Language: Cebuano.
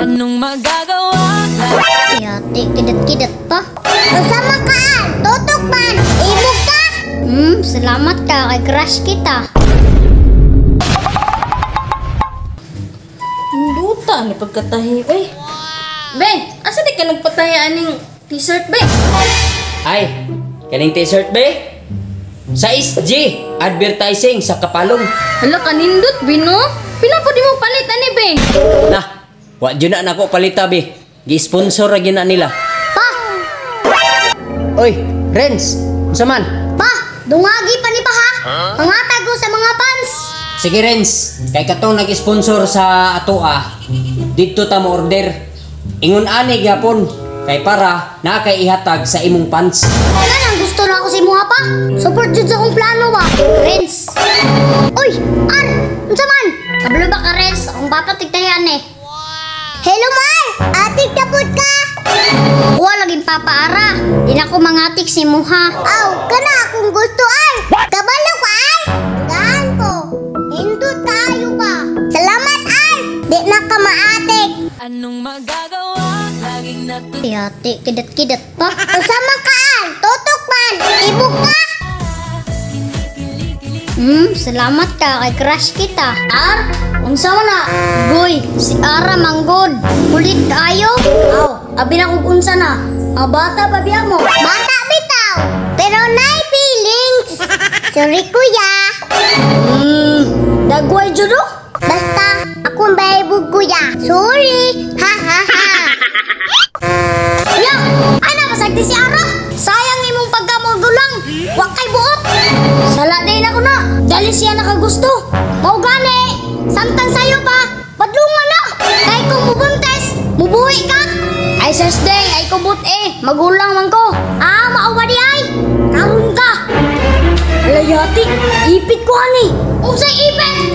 Anong magagawa? Yati, kidat-kidat pa. Unsa man ka, Ar? Tutok man! Ibog ka! Salamat ka kay crush kita. Duta ni pagkatahi. Uy. Be, asa di ka nagpatahi aning t-shirt, be? Ay, kaning t-shirt be? Sa SG, advertising sa Kapalong. Hala kanindot, be, no? Pila po di mo palit ani, be? Na, wa jud na nako palita be. Gi-sponsor ra gyud na nila. Pa! Oy, Renz, unsa man? Pa! Dungagi pa ni pa ha! Pangatag ko sa mga fans! Sige Renz, kay katong nag-sponsor sa atoa, didto ta mo order. Ingon ani gyapon kay para naa kay ihatag sa imong fans. Kanang gusto na ako sa imuha pa. Support jud sa akong plano ba? Renz. Uy, Ar, unsa man? Kabalo ba ka Renz? Akong papa tigtayan eh. Hello Mar, atik tapod ka. Kuha laging papa ara. Di na ko mangatik si muha. Aw, kana akong gusto Ar. Kabalo ka Ar. Gaan ko. Hindot kaayo ba? Salamat Ar. Di na ka maatik. Anong magagawa? Laging natu... Yati, kidat-kidat pa. Unsa man ka Ar? Tutok man. Ibog ka. Salamat ka kay crush kita. Ar, unsa man na? Goy, si Ara manggod. Kulit kaayo. Aw, abi na kog unsa na. Mga bata pa biya mo. Bata bitaw. Pero nay feelings. Sorry kuya. Dagway jud oh. Basta akong baybog kuya. Sorry. Ha ha ha. Ya, ana masagdi si Ara. Sayang imong pagkamagulang. Wa kay buot. Sala din ako na. Dali siya nakagusto. Mao gani. Samtang sayo pa, padlungan na. Kay kung mubuntes, mubuhi ka. Ay sus day, ay kubot eh. Magulang man ko. Ah, mao ba di ay? Karon ka. Alayati, ipit ko ani. Unsay ipit?